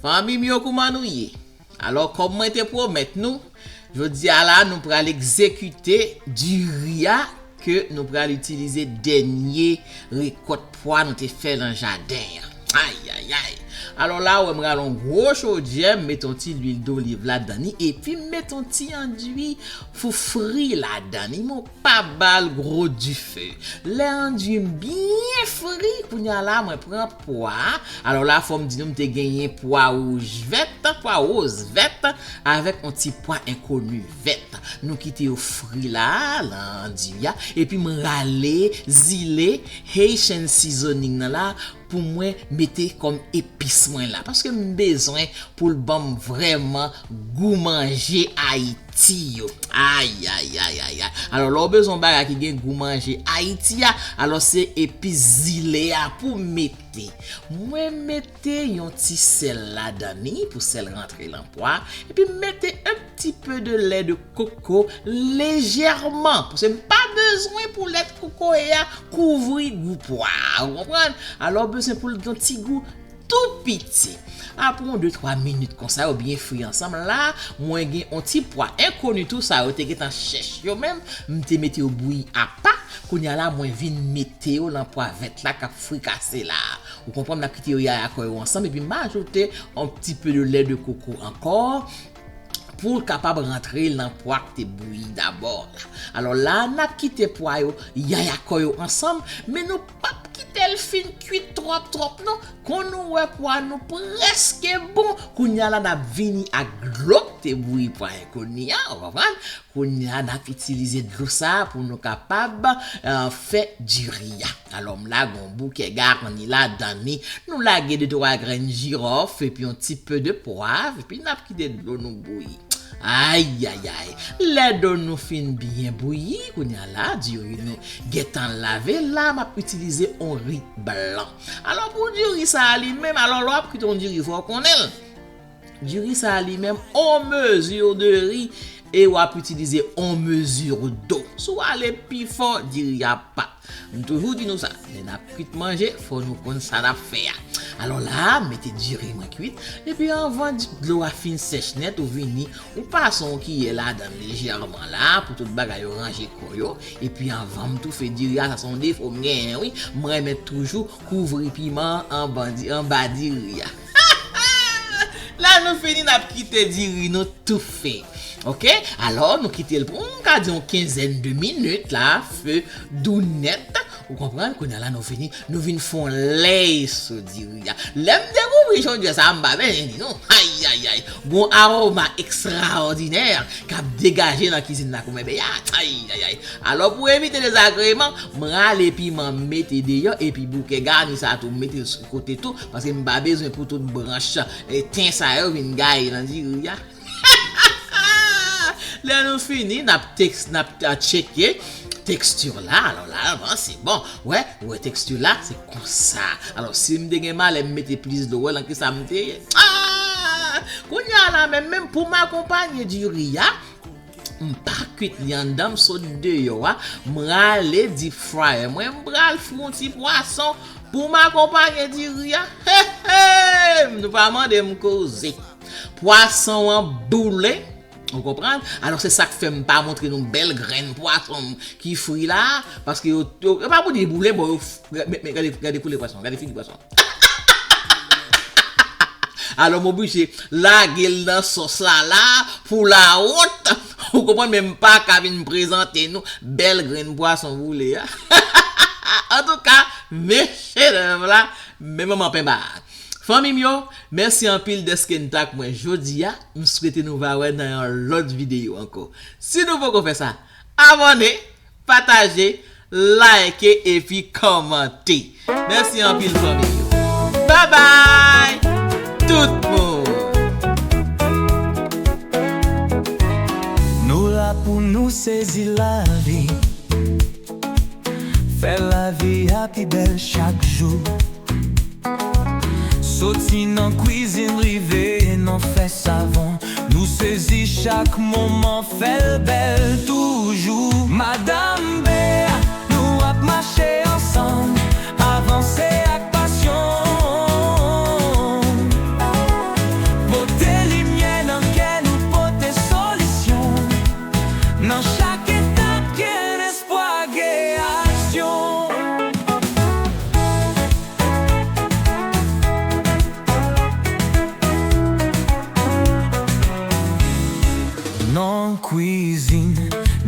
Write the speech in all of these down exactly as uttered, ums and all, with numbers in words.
Fanmi m yo, kouman nou ye? Alò, kòm mwen te pwomèt nou, jodi a la, nou pral egzekite diri a ke nou pral itilize dènye rekòt pwa nou te fè nan jaden an. Ayayay! Alò la, ou wè m rale yon gwo chodyè, m mete yon ti lwil doliv ladan li, epi m mete yon ti andui foufri ladan li, men w pa ba l gwo dife. Lè andui m byen fri, kounye a la, mwen pran pwa a. Alò la, fò m di nou, m te genyen pwa wouj vèt, pwa woz vèt, avèk yon ti pwa enkoni vèt. Nou kite yo fri la, nan andui a. Epi m rale zile Haitian seasoning nan la pou mwen mete kòm epis mwen la. Paske m bezwen pou l ban m vrèman gou manje Ayiti yo. Ayayayayay. Alò, lè w bezwen yon bagay ki gen gou manje Ayiti a, alò se epis zile a pou mete. Mwen mete yon ti sèl ladan li pou sèl rantre nan pwa, epi m mete un petit peu de lait de coco lejèman, paske m pa bezwen pou lèt kokoye a kouvri gou pwa a, ou konprann? Alò, w bezwen pou l gen yon ti gou tou piti. Apre yon de twa minit konsa, yo byen fri ansanm la, mwen gen yon ti pwa enkoni tou, sa yo te gentan chèch yo menm, m te mete yo bouyi apa, kounye a la, mwen vin mete yo nan pwa vèt la k ap frikase la. Ou konprann, n ap kite yo yaya kò yo ansanm, epi m ajoute yon ti pe de lè de koko ankò, pou l kapab rantre nan pwa k te bouyi dabò la. Alò la, n ap kite pwa yo yaya kò yo ansanm, men nou p ap kite l fin kwit twòp twòp non. Kon nou wè pwa nou prèske bon, kounye a la n ap vini ak dlo k te bouyi pwa enkoni an, ou konprann? Kounye a n ap itilize dlo sa a pou nou kapab, eh, fè diri a. Alò, m lage yon bouke garni ladan li. Nou lage de twa grenn jiròf epi yon ti pe de pwav, epi n ap kite dlo nou bouyi. Ayayay! Lè dlo nou fin byen bouyi, kounye a la, diri nou gentan lave la, m ap itilize yon ri blan. Alò, pou diri sa a li menm, alò, lè w ap kwit yon diri, fò w konnen l. Diri sa a li menm, on mesure de riz, e w ap itilize on mesure d'eau. Si w ale pi fò, diri a pa. M toujou di nou sa, lè n ap kwit manje, fò nou konn sa n ap fè a. Alò la, m mete diri mwen kwit, epi anvan di-, dlo a fin sèch nèt, ou vini, ou pase yon kiyè ladan l lejèman la, pou tout bagay yo ranje kò yo, epi anvan m toufe diri a, sa se yon defo m genyen, wi, m renmen toujou kouvri piman anba di-, anba diri a. Lè nou fini, n ap kite diri nou toufe. Oke? Alò, nou kite l pou, m ka di, yon kenzèn de minit la, fe dou nèt. Ou konprann? Kounye a la, nou fini, nou vin fè yon lèy sou diri a. Lè m dekouvri chodyè sa a, m pa bezwen di non. Ayayay! Gon aroma ekstraòdinè k ap degaje nan kizin la koumenbe a. Ayayay! Alò, pou evite dezagreman, m rale piman m mete deyò, epi bouke garni sa a tou, m mete l sou kote tou, paske m pa bezwen pou tout branch, eh, ten sa yo vin gaye nan diri a. Lè nou fini, n ap teks-, n ap, ah, tcheke teksti la. Alò la, bon, se bon. Wè, wè teksti la, se konsa. Alò, si m te gen malè, m mete plis dlo, wè nan kisa m te ye. Ah! Kounye a la, menm, menm pou m akonpanye diri a, m pa kwit li anndan, m sot deyò a, m rale deep fryer mwen, m pral fri yon ti pwason pou m akonpanye diri a. He, he! Nou pa mande m koze. Pwason an boule, ou konprann? Alò, se sa k fè m pa montre nou bèl grenn pwason ki fri la, paske yo, yo, yo pa pou di boule, bon, yo f-, men, men gade, gade koulè pwason, gade figi pwason. Alò, m oblije lage l nan sòs la, la, pou lawont. Ou konprann, men m pa ka vin prezante nou bèl grenn pwason boule a. Antouka, mesye dam la, men manman penba a. Fanmi m yo, mèsi anpil dèske n t ak mwen jodi a. M swete nou va wè nan yon lòt videyo ankò. Si nou poko fè sa, abòne, pataje, like epi kòmante. Mèsi anpil, fanmi yo. Babay, tout moun. Nou la pou nou sezi lavi. Fè lavi a pi bèl chak jou. Soti nan kwizin, rive nan fè savon. Nou sezi chak moman, fè l bèl toujou. Madam Bea, nou ap mache ansanm, avanse ak pasyon.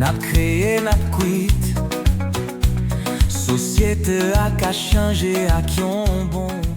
N ap kreye, n ap kwit. Sosyete a ka chanje ak yon bon